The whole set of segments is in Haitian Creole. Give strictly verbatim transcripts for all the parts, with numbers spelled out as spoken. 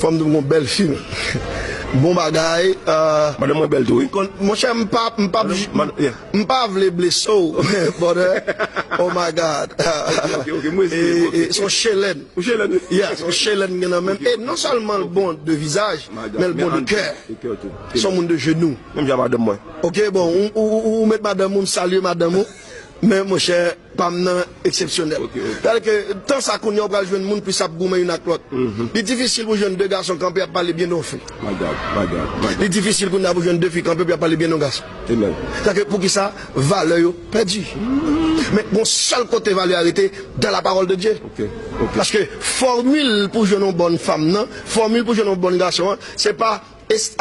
Fò m di w gon bèl fi. Bon bagay. Euh, madanm mwen bèl tou, wi. Monchè, m pa, m pa, m pa vle blese w, brother. Oh my God. Ok, ok, ok, m respekte. E, e, se yon chelèn. Ou chelèn, wi. Yeah, se yon chelèn m gen nan men m. E non sèlman l bon de vizaj, men l bon de kè. Se yon moun de jenou. Menm jan madanm mwen. Ok, bon, ou, ou, ou, ou met madanm ou, m salye madanm ou. Men monchè, pa m nan eksepsyonèl. Ok, ok. Sètadi ke tan sa kounye a ou pral jwenn moun plis ap goumen youn ak lòt. Li difisil pou jwenn de gason kanpe ap pale byen de yon fi. My God, my God, my God. Li difisil kounye a pou jwenn de fi kanpe pou y ap pale byen de yon gason. Amen. Sètadi ke poukisa valè yo pèdi. Men gon sèl kote valè a rete, dans la parole de Dieu. Ok, ok. Paske fòmil pou jwenn yon bòn fanm nan, fòmil pou jwenn yon bòn gason an, se pa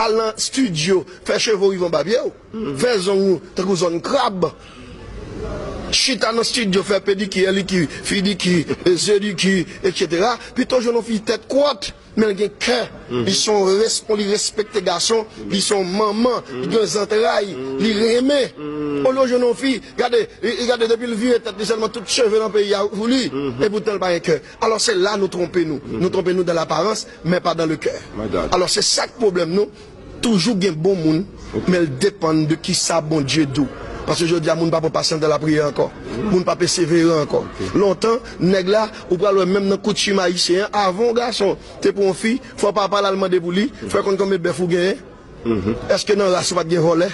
al nan estidyo, fè cheve w rive anba pye w, fè zong ou tankou zòn krab. Chita nan estidyo, fè pedikir, likir, fidikir, zedikir, etsetera. Pito jwenn yon fi tèt kwòt, men l gen kè. Li se yon respon, li respekte gason, li se yon manman, li gen zantray, li renmen. Olye w jwenn yon fi, gade, gade depi l vire tèt li sèlman tout cheve nan peyi a pou li, epoutan l pa gen kè. Alò se la nou twonpe nou. Nou twonpe nou dans l'apparence, men pa dans le cœur. Alò se sa k pwoblèm nou. Toujou gen bon moun, men l depann de kisa Bondye di w. Paske jodi a moun pa pran pasyans dan lapriyè ankò. Moun pa pesevere ankò. Lontan, nèg la, ou pral wè menm nan koutim ayisyen an, avan yon gason te pran yon fi, fò papa l al mande pou li, fè konn konbyen bèf ou genyen. Èske nan ras ou pa t gen vòlè?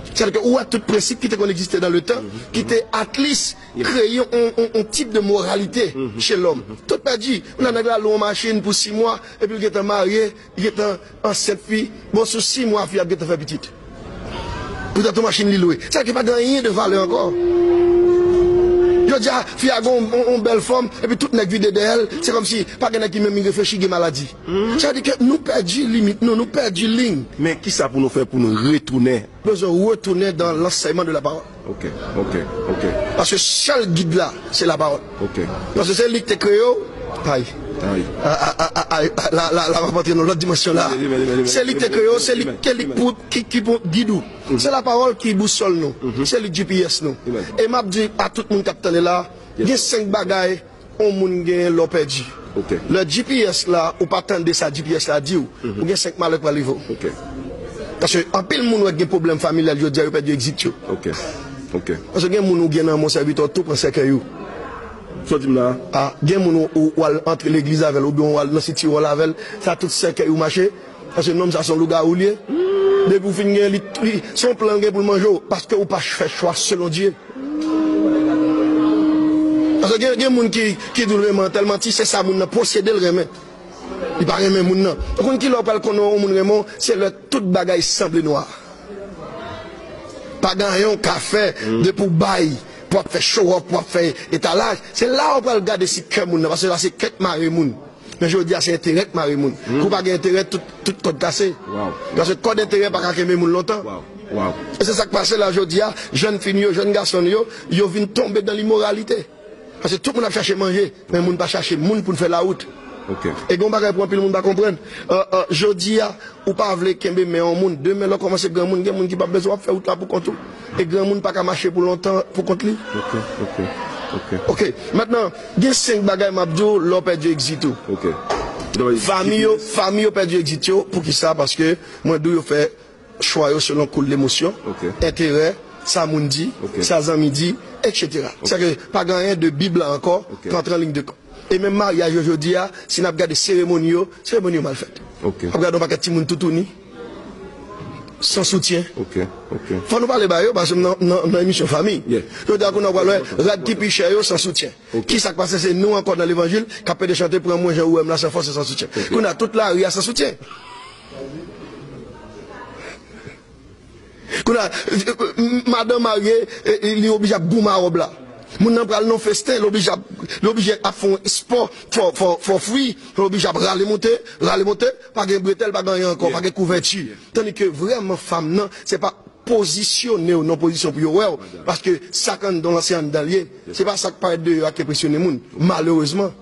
Sètadi ke ou wè tout prensip ki te konn egziste dans le temps, ki te at least kreye yon, yon, yon tip de moralite chez l'homme. Tout pèdi. Ou nan nèg la lwe yon machin pou sis mwa, epi l gentan marye, li gentan ansent fi. Bon, sou sis mwa, fi a ap gentan fè pitit. Poutan, tout machin li lwe. Sètadi ke pa gen anyen de valè ankò. Jodi a, fi a gen yon, yon, yon bèl fòm, epi tout nèg vide dèyè l. Se kòmsi pa gen nèg ki menm reflechi, gen maladi. Sètadi ke nou pèdi limit nou, nou pèdi liy. Men kisa pou nou fè pou nou retounen? Bezwen retounen dans l'enseignement de la parole. Ok, ok, ok. Paske sèl gid la, se la parole. Ok. Paske se li ki te kreye w. Ay. Ay. A, a, a, a, ay, la, la, la, m ap antre nan lòt dimansyon la. Se li ki te kreye w, se li ki, ki pou, ki, ki pou gid ou. Se la parole ki bousòl nou. Se li G P S nou. E m ap di a tout moun k ap tande la, gen senk bagay yon moun genyen lè w pèdi. Lè G P S la, ou pa tande sa G P S la di w, ou gen senk malè k pral rive w. Paske anpil moun wè gen pwoblèm familyal jodi a, yo pèdi egzit yo. Paske gen moun ou gen nan men w, sèvitè w tou pran sèkèy ou. Sa w di m la? A, gen moun ou, ou, ou al antre legliz avè l, oubyen ou al nan sitiwòl avè l, sa tout sèkèy ou mache. Paske nonm sa se yon lougawou li ye. Depi w fin gen li, li, se yon plan l gen pou l manje w, paske ou pa fè chwa selon Dye. Paske gen, gen moun ki, ki di w renmen an tèl manti, se sa moun nan posede l renmen. Li pa renmen moun nan. Ou konn ki lè w pral konnen yon moun renmen w, se lè tout bagay sanble nwa. Pa gen anyen w ka fè, depi w bay, pou w ap fè show off, pou w ap fè etalaj, se la w pral gade si kè moun nan, paske la se kè k mare moun. Men jodi a se enterè k mare moun. Kou pa gen enterè, tout, tout kòd kase. Paske kòd enterè pa ka kenbe moun lontan. E se sa k pase la jodi a, jèn fi n yo, jèn gason n yo, yo vin tonbe dan limoralite. Paske tout moun ap chache manje, men moun pa chache moun pou n fè lawout. E gen yon bagay pou anpil moun pa konprann. Euh, euh, jodi a, ou pa vle kenbe men yon moun. Demen lè w kòmanse granmoun, gen moun ki p ap bezwen w ap fè wout la pou kont ou. E granmoun pa ka mache pou lontan pou kont li. Ok, ok, ok. Ok, mentnan, gen senk bagay m ap di w lè w pèdi egzit ou. Ok. Fanmi yo, fanmi yo pèdi egzit yo. Poukisa? Paske mwen di w yo fè chwa yo selon koul lemosyon, enterè, sa moun di, sa zanmi di, etsetera. Sèke pa gen anyen de Bib la ankò k antre an liy de kont. E menm maryaj yo jodi a, si n ap gade seremoni yo, seremoni yo mal fèt. W ap gade yon pakèt timoun toutouni, san soutyen. Fò nou pale ba yo, paske m nan, nan, nan emisyon fanmi. Jodi a, kounye a, w pral wè rad ki pi chè yo san soutyen. Kisa k pase? Se nou ankò nan levanjil k ap pede chante, pran mwen jan ou wè m la, san fòs e san soutyen. Kounye a, tout lari a san soutyen. Kounye a, madanm marye, e, e, li oblije ap goumen a wòb la. Moun nan pral nan festen, li oblije ap, li oblije ap fè yon espò, fò, fò, fò fri, li oblije ap rale monte, rale monte, pa gen bretèl, pa gen anyen ankò, pa gen kouvèti. Tandike vrèman fanm nan, se pa pozisyone w nan pozisyon pou yo wè w, paske sa k anndan w lan se anndan l ye. Se pa sa k parèt deyò a ki enpresyone moun, malerezman.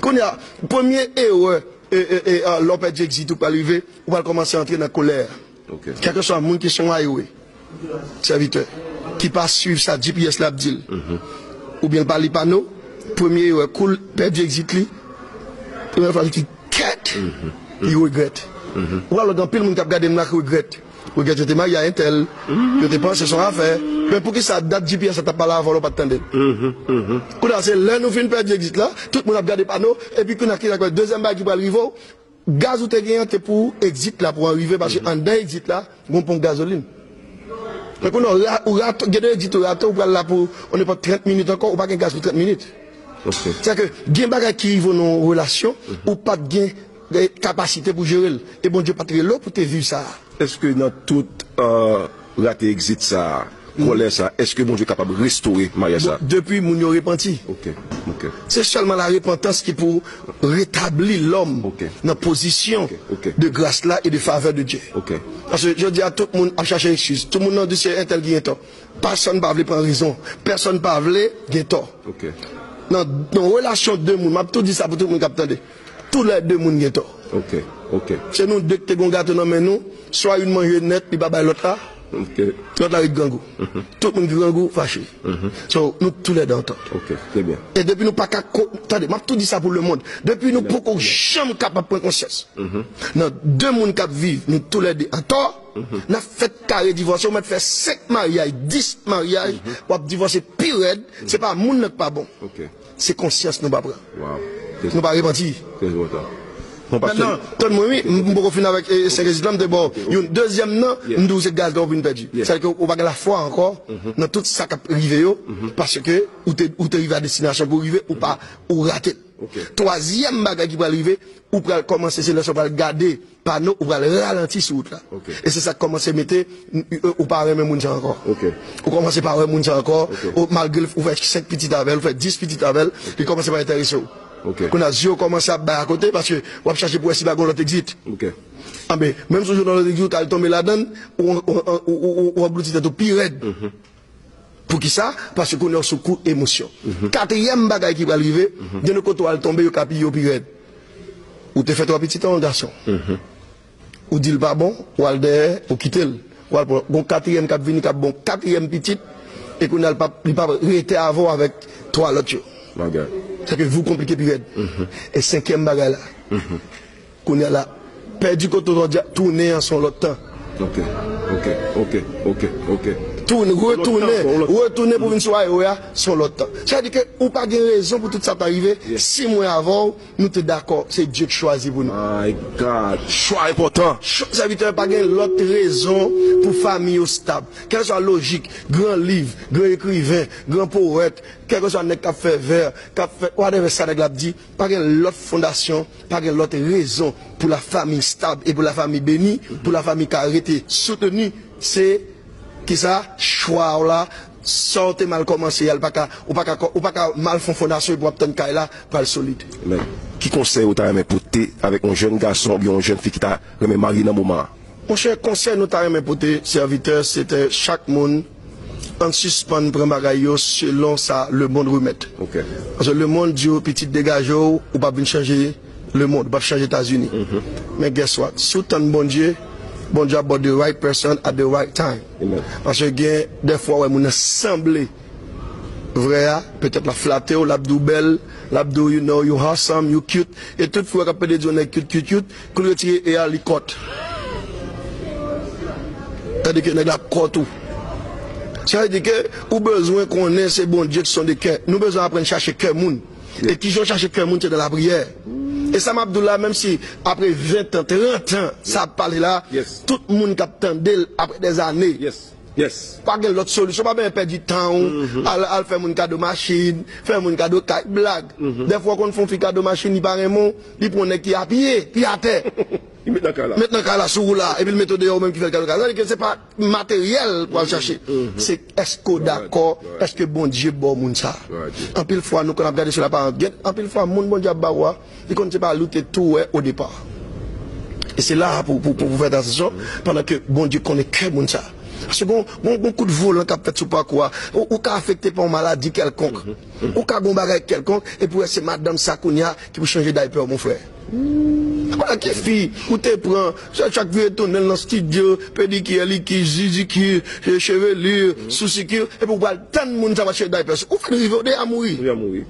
Kounye a, premye erè, e, e, e, a, lè w pèdi egzit ou pral rive, ou pral kòmanse antre nan kolè. Kèlkeswa moun ki se yon highway, sèvitè, ki pa swiv sa G P S la ap di l, oubyen l pa li pano, premye erè, kou l pèdi egzit li, premye fwa l di, kèt! Li regrèt. Ou wè lòt anpil moun k ap gade m la ki regrèt. Regrèt yo te marye a entèl. Yo te panse se yon afè. Men poukisa dat G P S la t ap pale avè w la w pa t tande l? Kounye a se lè nou fin pèdi egzit la, tout moun ap gade pano, epi kounye a ki sa k pral, dezyèm bagay ki pral rive w, gaz ou te gen an te pou egzit la pou an rive, paske anndan egzit la, gon ponp gazolin. Men kounye a, ou ra-, ou rato, gen de egzit ou rate, ou pral la pou on nenpòt trant minit ankò, ou pa gen gaz pou trant minit. Sèke gen bagay ki rive w nan yon relasyon, ou pa t gen eh, kapasite pou jere l. E Bondye pa t rele w pou te viv sa a. Èske nan tout eh, rate egzit sa a, kòlè sa a, èske Bondye kapab restore maryaj sa a? Bon, depi moun yo repanti. Ok, ok. Se sèlman la repantans ki pou retabli lòm Ok. nan pozisyon Ok, ok. de gras la e de favè de Dye. Ok. Paske jodi a tout moun ap chache eskiz. Tout moun nan di se entèl ki gen tò. Pèsonn pa vle pran rezon. Pèsonn pa vle gen tò. Ok. Nan, nan relasyon de moun, m ap tou di sa pou tout moun k ap tande. Toulède moun gen tò. Ok, ok. Se nou de ki te gon gato nan men nou, swa youn manje nèt, li pa bay lòt la, Ok. lòt la ret grangou. Tout moun ki grangou fache. So, nou toulède antant. Ok, trè byen. E depi nou pa ka ko-, tande, m ap tou di sa pou lemonn. Depi nou poko janm kapab pran konsyans. Nan de moun k ap viv, nou toulède antò, n ap fèt kare divòse, ou mèt fè senk maryaj, dis maryaj, w ap divòse pi rèd, se pa moun nan k pa bon. Ok. Se konsyans nou pa pran. Wow. Nou pa repanti. Trè enpòtan. Bon, pastè, Mentnan, tann mwen wi, m m poko fin avèk eh, senk egzit la, m te ba w youn. Dezyèm nan, m di w se gaz la w vin pèdi. Sa vle di ke ou pa gen lafwa ankò nan tout sa k ap rive yo, paske ou te, ou te rive a destinasyon pou w rive, ou pa, ou rate l. Ok. Twazyèm bagay ki pral rive, ou pral kòmanse, se lè sa w pral gade pano, ou pral ralanti sou wout la. Ok. E se sa k kòmanse mete, n- ou pa renmen moun sa ankò. Ok. Ou kòmanse pa wè moun sa ankò, Ok. ou, malgre l- ou fè senk pitit avè l, ou fè dis pitit avè l, li kòmanse pa enterese w. Ok. Kounye a, zye w kòmanse ap bay akote, paske w ap chache pou wè si pa gen lòt egzit. Ok. Anben, menm si w jwenn yon lòt egzit, ou ka al tonbe ladan l, ou, ou, ou, ou, ou, ou anglouti tèt ou pi rèd. Poukisa? Paske kounye a w sou kou emosyon. Katriyèm bagay ki pral rive, gen de kote w al tonbe, yo ka piye w pi rèd. Ou te fè twa pitit an yon gason. Ou di l pa bon, ou al dèyè, ou kite l. Ou al pran, gon katriyèm k ap vini, k ap bon katriyèm pitit, e kounye a l p ap, li p ap rete avè w avèk twa lòt yo. My God. Sa ke vi w konplike pi rèd. E senkyèm bagay la, kounye a la, pèdi kote w jodi a, tounen an se yon lòt tan. Ok, ok, ok, ok, ok. Tounen, Yon lòt tan, retounen, yon lòt tan. retounen pou vin sou ayewè a, se yon lòt tan. Sa vle di ke ou pa gen rezon pou tout sa ta rive. Yes. Si mwen avè w, nou te dakò, se Dye ki chwazi pou nou. My God, chwa enpòtan. Ch- Sèvitè, pa gen lòt rezon pou fanmi yo stab. Kèlkeswa lojik, gran liv, gran ekriven, gran powèt, kèlkeswa nèg k ap fè vè, k ap fè whatever sa nèg la ap di, pa gen lòt fondasyon, pa gen lòt rezon pou lafanmi stab e pou lafanmi beni, pou lafanmi ka rete soutni. Se kisa? Chwa w la, sa w te mal kòmanse a, l pa ka, ou pa ka, ou pa ka mal fè yon fondasyon epi w ap tann kay la pral solid. Amen. Ki konsèy ou ta renmen pote avèk yon jèn gason oubyen yon jèn fi ki ta renmen marye nan moman an? Monchè, konsèy nou ta renmen pote sèvitè, se te chak moun, ann sispann pran bagay yo selon sa lemonn remèt. Ok. Paske lemonn di w, pitit, degaje w, ou p ap vin chanje lemonn, ou p ap chanje Etazini. Men guess what? Si w tann Bondye, Bondye ap ba w the right person at the right time. Amen. Paske gen dèfwa w wè moun nan sanble vrè a, petèt l ap flate w, l ap di w bèl, l ap di w, you know, you handsome, you cute. E tout fi w wè k ap pede di yon nèg cute, cute, cute, kou l retire e a, li kòt. Tandike nèg la ap kòt ou. Sa vle di ke ou bezwen konnen se Bondye ki sonde kè. Nou bezwen aprann chache kè moun. E kijan w chache kè moun, se nan lapriyè. E sa m ap di w la, menm si apre ven tan, trant an, sa ap pale la, Yes. tout moun k ap tande l apre dèzane, Yes. Yes. pa gen lòt solisyon. Pa bezwen pèdi tan w, al, al fè moun kado machin, fè moun kado kay, blag. Dèfwa w konn fè yon fi kado machin, li pa renmen w, li pran yon nèg ki a pye, ki atè. Li met nan kay la. Met nan kay la sou ou la, epi l mete w deyò, ou menm ki fè l kado kay. Sa vle di ke se pa materyèl pou al chache. Se èske w dakò, èske Bondye ba w moun sa. Anpil fwa, nou konn ap gade sou laparans. Gen anpil fwa, moun Bondye ap ba ou a, li konn se pa li w te tou wè o depa. E se la a pou, pou, pou, pou fè atansyon, pandan ke Bondye konnen kè moun sa. Paske gon, gon, gon kout volan k ap fèt sou pakou a, ou, ou ka afekte pa yon maladi kèlkonk. Ou ka gon bagay kèlkonk, epi w wè se madanm sa kounye a ki pou chanje daypè w, mon frè. Wala ki fi ou te pran, chak, chak vire tounen l nan estidyo, pedikir, likir, zizikir, chevelir, sousikir, epi w pral tann moun sa va chanje daypè. Ou fèk rive, ou deja mouri. Ou deja mouri.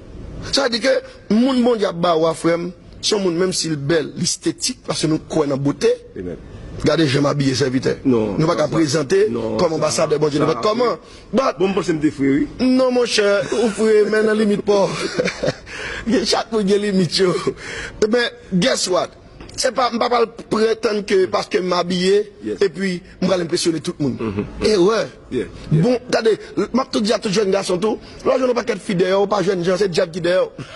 Sa vle di ke moun Bondye ap ba ou a, frè m, Se yon moun, menm si l bèl, li estetik, paske nou kwè nan bote. Gade jan m abiye, sèvitè. Nou pa ka prezante kòm anbasadè Bondye nenpòt kòman. But, bon, m panse m te fre, wi. Non, monchè, ou fre, men nan limit pa w. Chak moun gen limit yo. Men, guess what? Se pa, m pa pral pretann ke paske m abiye, epi m pral enpresyone tout moun. Erè. Bon, gade, m ap tou di a tout jèn gason tou, lè w jwenn yon pakèt fi dèyè w, pa jwenn jan, se dyab ki dèyè w.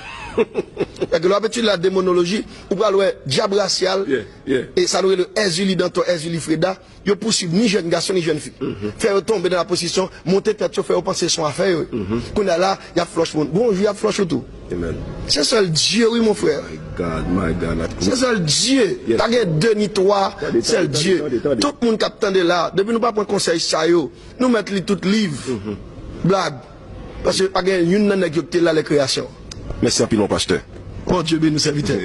Èske lè w ap etidye lademonoloji, ou pral wè dyab rasyal, e sa nou rele Èzili Danton, Èzili Freda, yo pouswiv ni jèn gason ni jèn fi. Fè yo tonbe nan la pwostityon, monte tèt yo, fè yo panse se yon afè yo ye. Kounye a la, y ap flòch moun. Gon jou y ap flòch ou tou. Se sèl Dye wi mon frè. Se sèl Dye. Pa gen de ni twa, sèl Dye. Tout moun k ap tande la, depi nou pa pran konsèy sa yo, nou mèt li tout liv. Blag. Paske pa gen youn nan nèg yo ki te la lè kreyasyon. Mèsi anpil, mon pastè. Bondye beni w, sèvitè.